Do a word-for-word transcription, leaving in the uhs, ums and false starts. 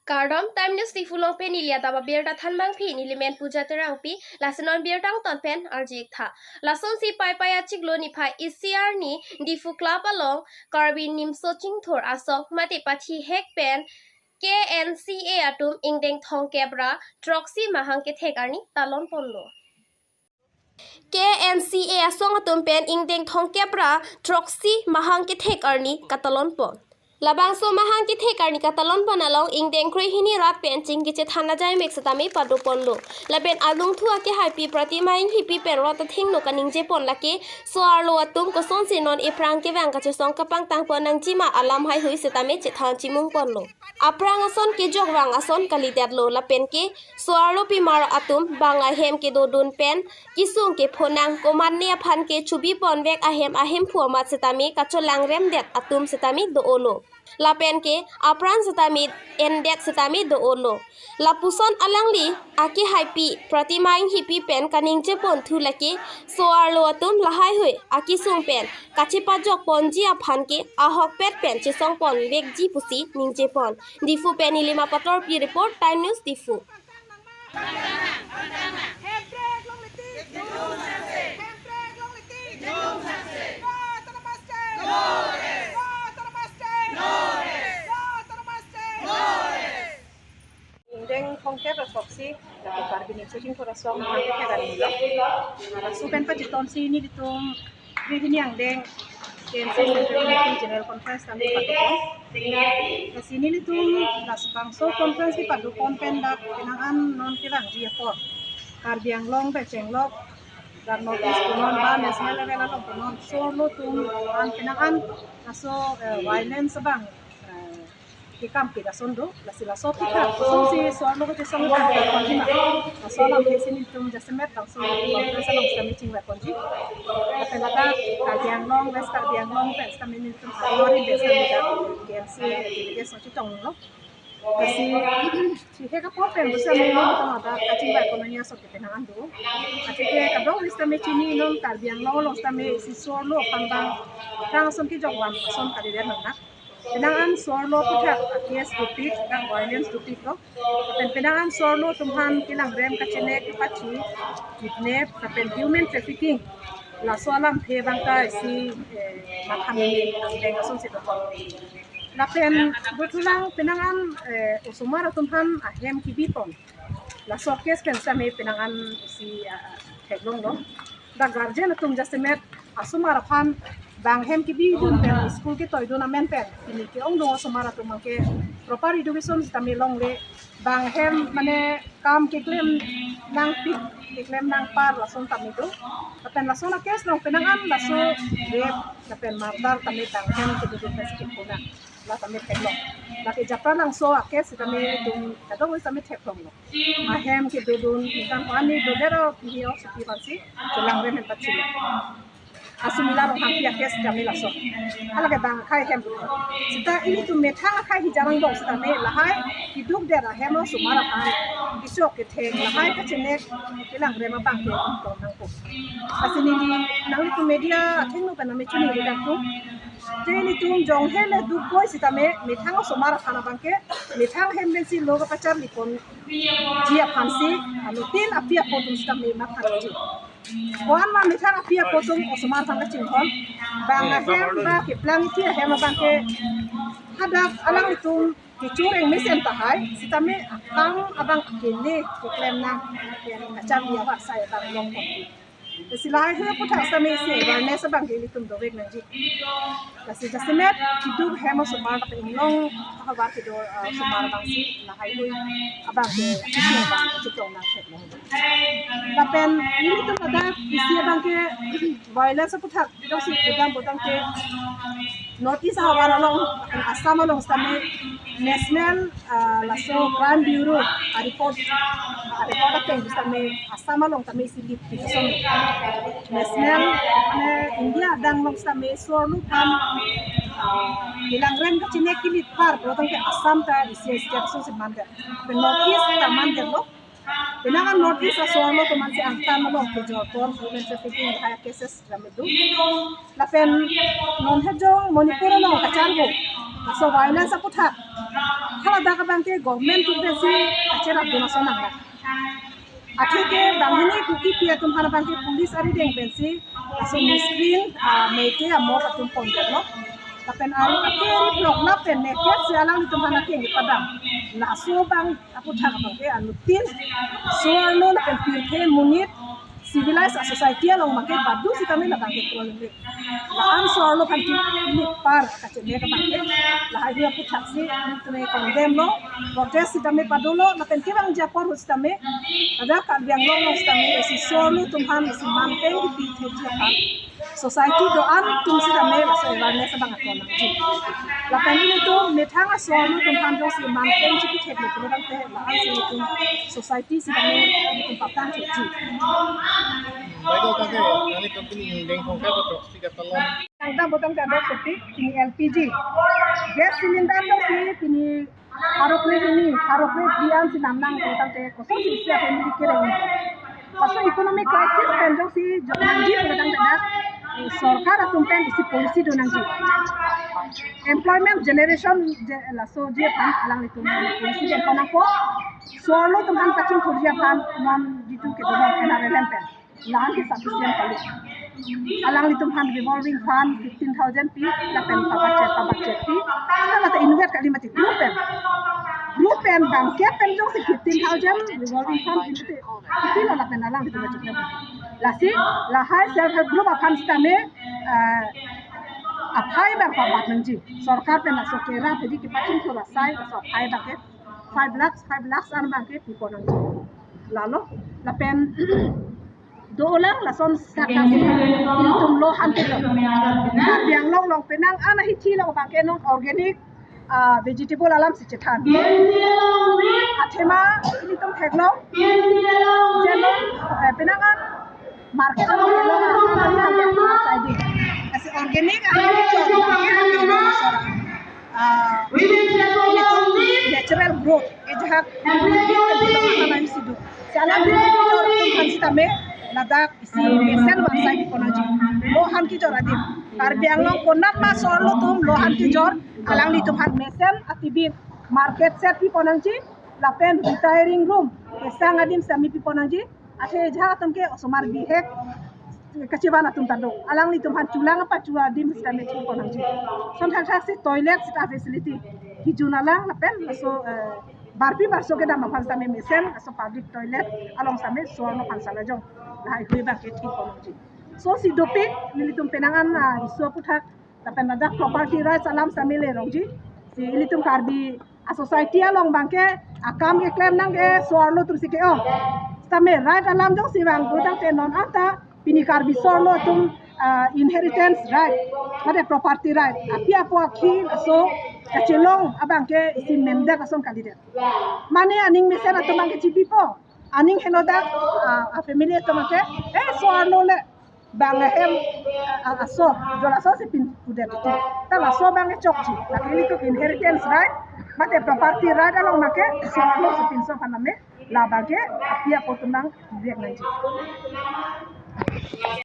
Kardom, Time News Diphu along pen neli adap abirta thanbangpi, neli men Puja Terangpi. Lasi non birta angton pen arju-ik tha. Lasonsi Paipai achiklo niphai isi arni Diphu Club along Karbi Nimso Chingthur Asong mate pathi hek pen K N C A atum ingdeng thomkep ra throksi mahang kethek arni talon ponlo. K N C A asong atum pen ingdeng thomkep ra throksi mahang kethek arni katalon pon. Labangso mahang kethek arni katalon pon along ingdeng krehini rat pen chingki chethan ajaimek setame pado ponlo. Lapen alungthu akehaipi Pratima Inghipi pen rat athengno kaningje pon lake so-arlo atum kosonsi non ephrang kevang kachesong kapangtang pon nangjima alam haihui setame chethan chimung ponlo. Aphrang ason kejokvang ason kalidetlo lapen ke so-arlopimar atum bang ahem kedodun pen kesung kephonang komatne aphan ke chubi ponvek ahem ahemphu amat setame kacholangremdet atum setame do-olo. Lapen ke apran setame endet setame do-olo. Lapuson alangli akehaipi Pratima Inghipi pen kaningje ponthu lake so-arlo atum lahaihui akesung pen kachepajok ponji aphan ke ahokpet pen chesong ponvekji pusi ningje pon. Diphu pen Nilima Patorpi report, Time News Diphu. Ingdeng thomkep ra throksi, lake Karbi Nimso Chingthur Asong mahang kethek arni lo. Laso pen pachitomsi nelitum krehini angdeng K N C A Central Committee General Conference tame pado pon. Lasi nelitum labangso conference kepado pon pen dak penang an non kevangji apor, Karbi Anglong pen chenglok, dak North East punon ba national level along punon so-arlo atum an penang an laso, eh, violence abang, eh, kekampit ason do, lasi laso aphuthak kosonsi so-arlo kachesong abang ponji ma, laso alam ke si nelitum jasemet bangso conference along setame chingvai ponji. Lapen ladak Karbi Anglong, West Karbi Anglong pen setame nelitum arlo ari pen setame dak K N C A delegates along chetonglo. Lasi chihek apor pen setame nelitum ladak kachingvai pon nangji ason ke penang an do. Athe ke kadokave setame chini, non Karbi Anglong along setame isi so-arlo aphan bang aphrang ason kejokvang ason kalidet nang na. Penang an so-arlo aphuthak a-case dopik, dak violence dopiklo. Lapen penang an so-arlo atum aphan kelangrem kachenek, kepathi, kidnap, lapen human trafficking, laso alamthe abang ta isi, eh, matha meme angdeng asonsi do. Lapen dothulang penang an, eh, osomar atum aphan ahem kebi pon, laso case pen setame penang an isi, ah, theklonglo. Dak guardian atum jasemet asomar aphan bang ahem kebidun pen school ketoidun amen pen pini ke-ongdung osomar atum abang ke proper education setame longle, bang ahem mane kam keklem nangpik, keklem nangpar, lason tame do. Lapen lason a-case along penang an laso rape lapen murder tame bang ahem kedodun pen si kepona, la tame theklong. Lake Japralangso a-case setame itum kadokave setame theklonglo. Ahem kedodun, ikan ani dodet api-o sopi aphansi chelangrem pen pachilo. Asumila Ronghangpi a-case setame laso. Hala ke bang akhei ahem. Seta ilitum methang akhei hijarang dong setame lahai keduk der ahem osomar aphan kechok kethek, lahai kachenek kelangrem abang ke tong nangpo. Lasi neli nanglitum media athengno pen name chini ri dam tu. Te nelitum jong hele duk koi setame methang osomar aphan abang ke, methang ahem pensi lo kapacharli ponji aphansi, anuttin api apo atum setame matha nangji. Ko-an ma methang api apo atum osomar aphan kachinghon, bang ahem ba keplang iti ahem abang ke hadak alanglitum kechoreng mesen tahai, setame akam abang akele keklem nang, kacharli avat asai abang long pon. Lasi lahaihui aphuthak setame isi awareness abang ke ilitum dovek nangji. Lasi jasemet keduk ahem osomar lapen inglong ahavar kedo, ah, osomar abangsi lahaihui abang ke isi abang chetong nang theklong. Lapen ilitum ladak isi abang ke violence aphuthak kedoksi pudam bodang ke North East ahavar along, Assam along setame national, ah, laso Crime Bureau a-report, a-report ateng setame Assam along setame isi lead position. National, mane India adang along setame so-arlo aphan, ah, kelangrem kachenek ke lead par, bodang ke Assam ta isi state asonsi mandet. Pen North East ta mandetlo. Penang an North East aso arlo atum ansi angtan along kejor ton human trafficking lahai cases kami do. Lapen non hejong Manipur along kacharbo aso violence aputhak haladak abangke government atum pensi kacherap dun ason nangma. Atheke banghini Kuki pi atum aphan abangke police arideng pensi laso miscreant, ah, Meitei amob atum pondetlo. Lapen aru ake ri blok lapen naked si alanglitum aphan akeng padam. Laso abang aputhak abangke anuttin so arlo lapen pirthe monit civilized society along abangke badu sitame labangke kroilik. La-an so arlo aphan ke ini par kachenek abangke. Lahai aputhak si ilitum condemn lo, protest sitame padolo, lapen kevangji apor ahut sitame, ada Karbi Anglong along sitame isi so arlo atum aphan isi manteng kipithekji aphan society do-an atum sitame laso awareness abang akon nangji. Lapen ilitum methang aso arlo atum aphan jongsi manteng chipithek le pura tangte la-an si ilitum society sitame ilitum papang chokji. Baik, oke, nanglitum pini dengkong ke betul sih kata lo. Tangdam botang tangdam seperti ini L P G. Gas cylinder jongsi pini pharo kre hini, pharo kre phli an si namnang pura tangte kosonsi isi a family kereng. Laso economic crisis pen jongsi jongsi pura tangte dak sorkar atum pen isi policy do nangji. Employment generation je lasoji aphan alanglitum policy dengkon nangpo. So arlo atum aphan kachingthurji aphan non jitu kedo N R L M pen la-an ke sufficient kali. Alanglitum aphan revolving fund fifteen thousand pi, lapen pabachet pabachet pi. Seta lata inutvet kali mati group pen. Group pen abangke pen jongsi fifteen thousand revolving fund pi mati. Pi lo lapen alanglitum mati group. Lasi lahai self help group aphan sitame, eh, aphai abang pabat nangji. Sorkar pen laso kerap jadi kepachingthur asai laso aphai abangke five lakhs, five lakhs an abangke pipon nangji. Lalo lapen dolang lason saka si ilitum lo han kejor. Karbi Anglong along penang an ahithi along abangke non organic, ah, vegetable alam si chethan. Athema ilitum theklong, je non, eh, penang an market along theklong, ah, ah, ah, si organic, ah, ah, natural growth, eh, jahak, ah, si do. Si alanglitum aphan sitame ladak isi mesen vangsai pipon nangji. Lo han kejor adim. Karbi Anglong konat ma so arlo atum lo han kejor, alanglitum aphan mesen atibin market set pipon nangji, lapen retiring room kesang adim sitame pipon nangji. Athe jahak atum ke osomar bihek kachevan atum ta do. Alanglitum aphan chulang apa chua adim sitame pipon nangji. Son thakthak si toilet sita facility. Hijun alang lapen laso, eh, barpi barso kedam aphan sitame mesen laso public toilet along sitame so arlo aphan salajong. Lahai hui abangke thipon nangji. So si dopik nelitum penang an, ah, isi aputhak lapen ladak property rights alam sitame le rongji. Si ilitum Karbi a society along abangke akam keklem nangke so arlo atum si ke-ong. Sitame right alam jongsi vang pura tangte non anta pini Karbi so arlo atum, ah, inheritance right, mate property right, api apo akhi laso kachelong abangke isi mendet ason kalidet. Mane aning mesen atum abangke chibipo, aning henodak, ah, a family atum abangke, eh, so arlo le bang ahem, ah, aso, jo laso si pin pudet itu. Ta laso abangke chokji. Lake ilitum inheritance right, mate property right along abangke so arlo si pinso aphan sitame labangke api apo atum abang vek nangji.